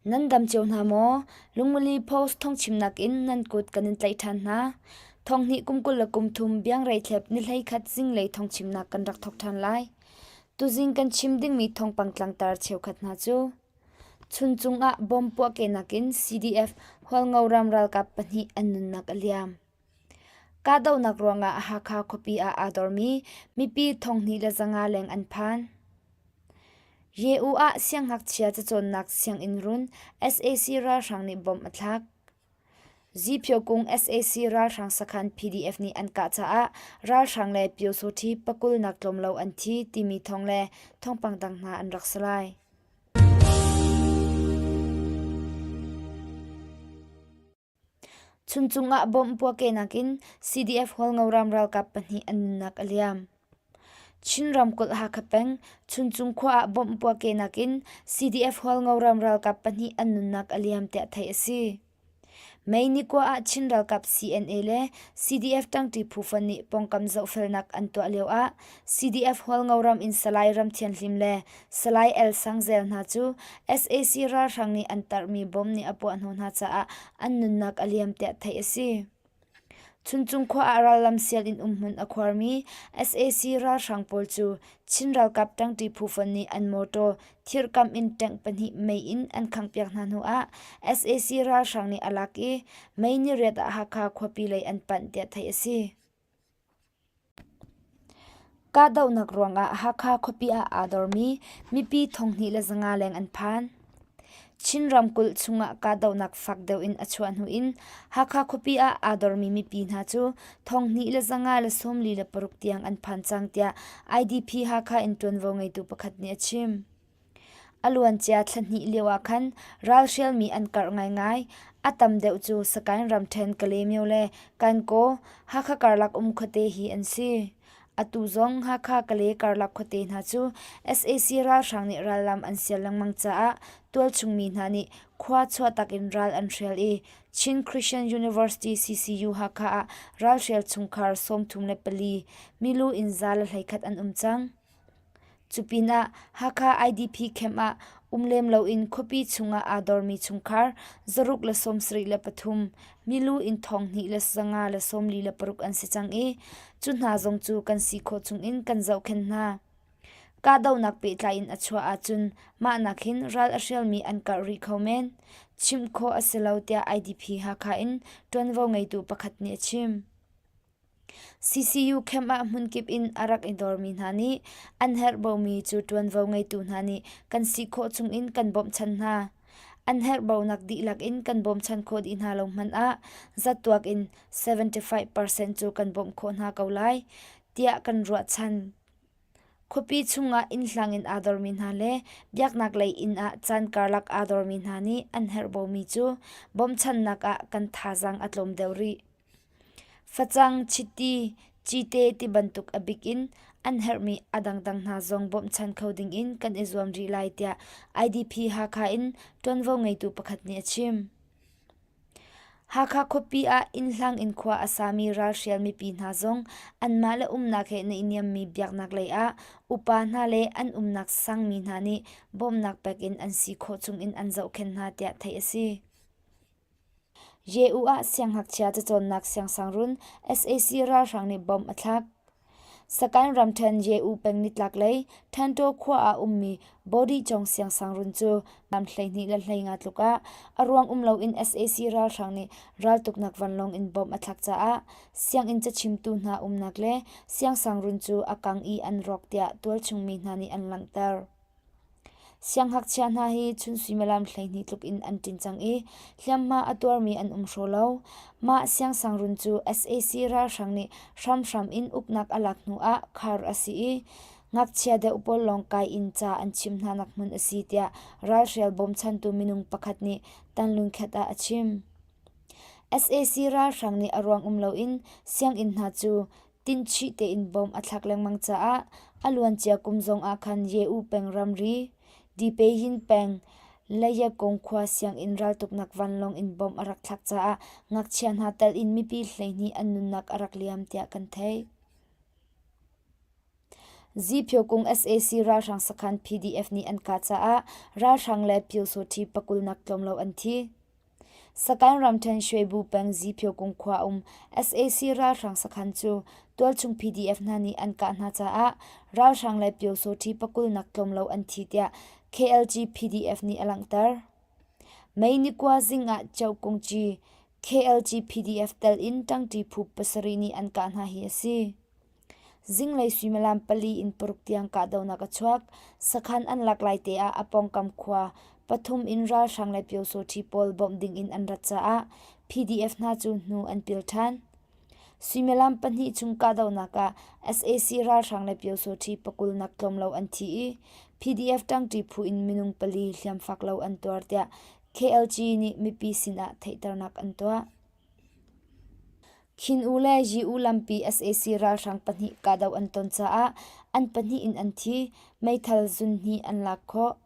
Nan dam cio hna maw? Lungmuli Post thawngchimnak in nan kut kan in tlaih ṭhan hna. Thonghnih kum 23 biangreithlep ni 11 zinglei thawngchimnak kan rak thawk ṭhan lai. Tuzing kan chim dingmi thawngpang tlangtar cheukhat hna cu Chuncung ah bom puahkehnak in CDF Hualngo ram ralkap pahnih an nunnak a liam. Kahdohnak ruangah Hakha khuapi ah aa dormi mipi 2500 leng an phan. Ye-U ah siangngakchia cacawnnak sianginn run sac ralhrang nih bomb a thlak. Ziphiokung sac ralhrang sakhan PDF nih an kah caah ralhrang le Pyosawṭhi pakul nak tlawm lo an thi timi thawng le thawngpang dang hna an rak si lai. Chuncung ah bomb puahkehnak in CDF Hualngoram ralkap pahnih an nunnak a liam. Chin ramkulh Hakha peng Chuncung khua ah bomb puahkehnak in CDF Hualngoram ralkap pahnih an nunnak a liam tiah theih a si. May ni kua ah Chin ralkap CNA le CDF ṭangṭi phu fonh nih pawngkam zohfelnak an tuah lio ah CDF Hualngoram in Salai Ram Thianhlim le Salai El Sang Zel hna cu sac ralhrang nih an tarhmi bom nih a puah hnawh hna caah an nunnak a liam tiah theih a si. Chuncung khua ah rallam sial in umhmun a khuarmi sac ralhrang pawl cu Chin ralkap ṭangṭi phu fonh nih an mawṭaw thirhkamh in tank pahnih mei in an khanghpiak hna hnu ah sac ralhrang nih a lak i mei ni riat ah Hakha khuapi lei an panh tiah theih a si. Kahdohnak ruangah Hakha khuapi ah aa dormi mipi 2500 leng an phan. Chin ramkulh chungah kahdohnak fak deuh in a chuah hnu in Hakha khuapi ah aa dormi mipi hna cu 2546 tiang an phan cang tiah IDP Hakha in ṭuanvo ngeitu pakhat nih a chim. A luancia thla hnih lio ah khan ralhrialmi an karh ngaingai. A tam deuh cu Sagaing ramṭhen Kalaymyo le Kankaw, Hakha karlak um khuate hi an si. Atu zong Hakha Kalay karlak khuate hna cu sac ralhrang nih rallam an sial lengmang caah tualchung mi hna nih khua chuahtak in ral an hrial i Chin Christian University CCU Hakha ah ralhrial chungkhar 34 milu in 121 an um cang. Cupinah Hakha IDP camp ah um lem loin khuapi chungah aa dormi chungkhar 673 milu in 2546 an si cang i cu hna zong cu kan si khawh chungin kan zohkhenh hna. Kahdohnak pehtlai in a chuah ahcun mah nak hin ral a hrialmi an karh rih kho men. Chimh khawh a si lo tiah IDP Hakha in ṭuanvo ngeitu pakhat nih a chim. CCU camp ah hmunkip in a rak i dormi hna nih an herhbaumi cu ṭuanvo ngeitu hna nih kan si khawh chungin kan bawmhchanh hna. An herhbaunak dihlak in kan bawmchan khawh dih hna lo hmanh ah zatuak in 75% cu kan bawmh khawh hna ko lai tiah kan ruahchan. Khuapi chungah inn hlang in aa dormi hna le biaknak lei inn ah caan karlak aa dormi hna nih an herhbaumi cu bawmchannak ah kan thazaang a tlawm deuh rih. Facang, chiti, cite tibantuk a bik in an herhmi a dangdang hna zong bawmhchan kho dingin kan i zuam rih lai tiah IDP Hakha in ṭuanvo ngeitu pakhat nih a chim. Hakha khuapi ah inn hlang in khua a sami ralhrial mipi hna zong anmah le umnak he naihniammi biaknak lei ah upa hna le an umnak sangmi hna nih bawmhnak pek in an si khawh chungin an zohkhenh hna tiah theih a si. JU ah siangngakchia cacawnnak siangsangrun sac ralhrang nih bomb a thlak. Sagaing ramṭhen JU peng nitlak lei Thantaw khua ah ummi Bawdihcawng siangsangrun cu lam 12 le 15 tluk ah a ruang um loin sac ralhrang nih raltuknak vanlawng in bomb a thlak caah sianginn cachimtu hna umnak le siangsangrun cu a kang i an rawk tiah tualchung mi hna nih an langhter. Siangngakchia hna hi chun suimilam 12 tluk in an ṭin cang i hliamhma a tuarmi an um hraw lo. Mah siangsangrun cu sac ralhrang nih hramhram in uknak a lak hnu ah khar a si i ngakchia deuh pawl lawng kai in ca an chimh hnanak hmun a si tiah ralhrial bawmchantu minung pakhat nih Tanlungkhat ah a chim. Sac ralhrang nih a ruang um loin sianginn hna cu tinhchih tein bom a thlak lengmang caah a luancia kum zong ah khan Ye-U peng ramri, Dipeyin peng, Layakong khua sianginn raltuknak vanlawng in bom a rak thlak caah ngakchia hna tel in mipi 12 an nunnak a rak liam tiah kan theih. Ziphyokung sac ralhrang sakhan PDF nih an kah caah ralhrang le Pyosawṭhi pakulnak tlawm lo an thi. Sakaing ramṭhen Shwebu peng Ziphyokung khua um sac ralhrang sakhan cu tualchung PDF hna nih an kah hna caah ralhrang le Pyosawṭhi pakulnak tlawm lo an thi tiah KLG PDF nih a langhter. May ni kua zing ah Cokungci KLG PDF tel in ṭangṭi phu pasarih nih an kah hna hi a si. Zinglei suimilam pali in paruk tiang kahdohnak a chuak. Sakhan an lak lai te ah a pawngkam khua pathum in ralhrang le pyosawṭhi pawl bawmh ding in an rat caah PDF hna cu hnu an pil ṭhan. Suimilam pahnih chung kahdohnak ah sac ralhrang le pyosawṭhi pakulnak tlawm lo an thi i PDF ṭangṭi phu in minung pali hliamfak lo an tuar tiah KLG nih mipi sinah theihternak an tuah. Khin U le Yi U lampi sac ralhrang pahnih kahdoh an ton caah an pahnih in an thi, meithal zunhnih an lak khawh.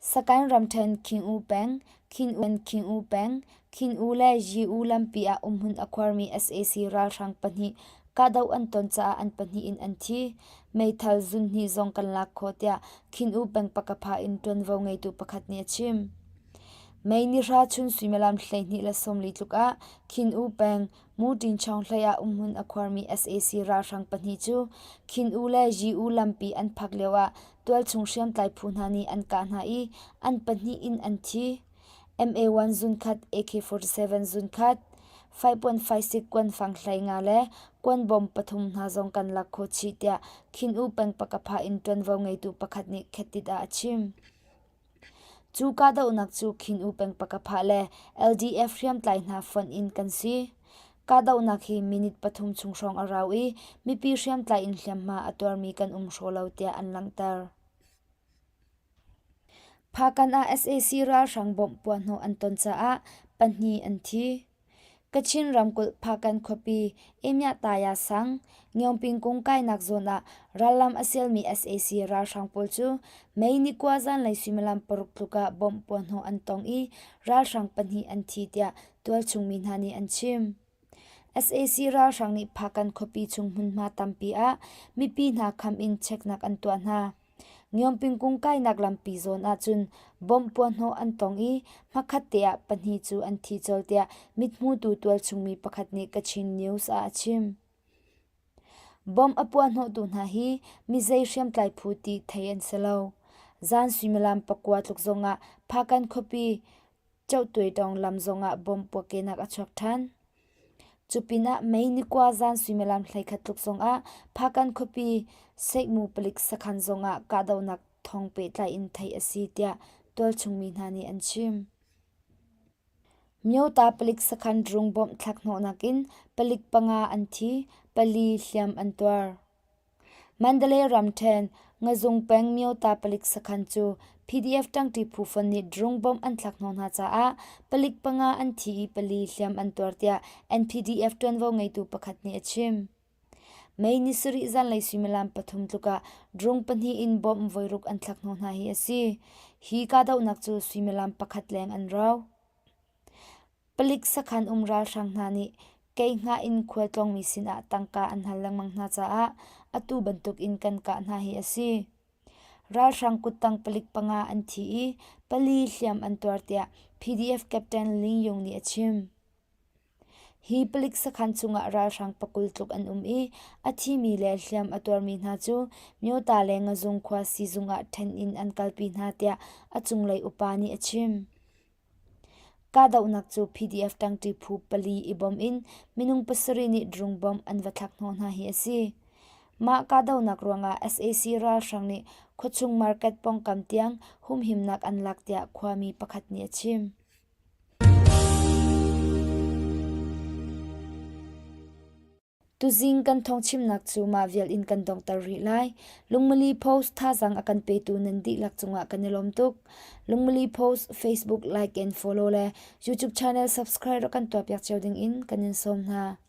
Sakaing ramṭhen Khin U peng, Khin U, Khin U peng, Khin U le Yi U lampi ah umhmun a khuarmi sac ralhrang pahnih kahdoh an ton caah an pahnih in an thi. Meithal zunhnih zong kan lak khawh tiah Khin U peng pakapha in ṭuanvo ngeitu pakhat nih a chim. May ni hra chun suimilam 12:40 tluk ah Khin U peng Muṭin Chaunghlei ah umhmun a khuarmi sac ralhrang pahnih cu Khin U le Yi U lampi an phak lioah tualchung hriamtlai phu hna nih an kah hna i an pahnih in an thi. MA1 zunkhat, AK-47 zunkhat, 5.56 kuanfang hlei nga le kuanbawm pathum hna zong kan lak khawh chih tiah Khin U peng pakapha in ṭuanvo ngeitu pakhat nih Khettit ah a chim. Cu kahdohnak cu Khin U peng Pakaphah le LDF hriamtlai hna fonh in kan si. Kahdohnak hi minute pathum chung hrawng a rau i mipi hriamtlai in hliamhma a tuarmi kan um hraw lo tiah an langhter. Phakan ah sac ralhrang bawmh puahhnawh an ton caah pahnih an thi. Kachin ramkulh Phakan khuapi Emyataya sang, Ngyongping kung kainak zawn ah rallam a sialmi sac ralhrang pawl cu May ni kua zanlei suimilam paruk tluk ah bomb puahhnawh an tong i ralhrang pahnih an thi tiah tualchung mi hna nih an chim. Sac ralhrang nih Phakan khuapi chung hmunhma tampi ah mipi hna kham in cheknak an tuah hna. Ngyongping kung kainak lampi zawn ahcun bomb puahhnawh an tong i hmakhat te ah pahnih cu an thi colh tiah mithmutu tualchungmi pakhat nih Kachin News ah a chim. Bomb a puahhnawhtu hna hi mizei hriamtlai phu ti thei an si lo. Zan suimilam pakua tluk zongah Phakan khuapi Chohtuaitawng lam zongah bomb puakkenak a chuak ṭhan. Cupinah May ni kua zan suimilam 11 tluk zongah Phakan khuapi Seihmu palik sakhan zongah kahdohnak thawng pehtlai in theih a si tiah tualchung mi hna nih an chim. Myota palik sakhan drung bomb thlak hnawhnak in palik panga an thi, pali hliam an tuar. Mandalay ramṭhen, Ngazung peng Myota palik sakhan cu PDF ṭangṭi phu fon nih drone bomb an thlak hnawh hna caah palik panga an thi i pali hliam an tuar tiah NPDF ṭuanvo ngeitu pakhat nih a chim. May ni sarih zanlei suimilam pathum tluk ah drone pahnih in bomb voiruk an thlak hnawh hna hi a si. Hi kahdohnak cu suimilam pakhat leng an rau. Palik sakhan um ralhrang hna nih keihngah in khualtlawngmi sinah tangka an hal lengmang hna caah atu bantuk in kan kah hna hi a si. Ralhrang kuttang palik panga an thi i pali hliam an tuar tiah PDF Captain Ling Yung nih a chim. Hi palik sakhan chungah ralhrang pakul tluk an um i a thimi le hliam a tuarmi hna cu Myota le Ngazung khua siizung ah ṭhen in an kalpi hna tiah a cunglei upa nih a chim. Kahdohnak cu PDF ṭangṭi phu pali i bawm in minung pasarih nih drone bomb an va thlak hnawh hna hi a si. Mah kahdohnak ruangah sac ralhrang nih khuachung market pawngkam tiang humhimnak an lak tiah khuami pakhat nih a chim. Tuzing kan thawngchimnak cu mah vial in kan donghter rih lai. Lungmali Post thazaang a kan petu nan dihlak cungah kan i lawm tuk. Lungmali Post Facebook like and follow le YouTube channel subscribe rak kan tuahpiak cio ding in kan in sawm hna.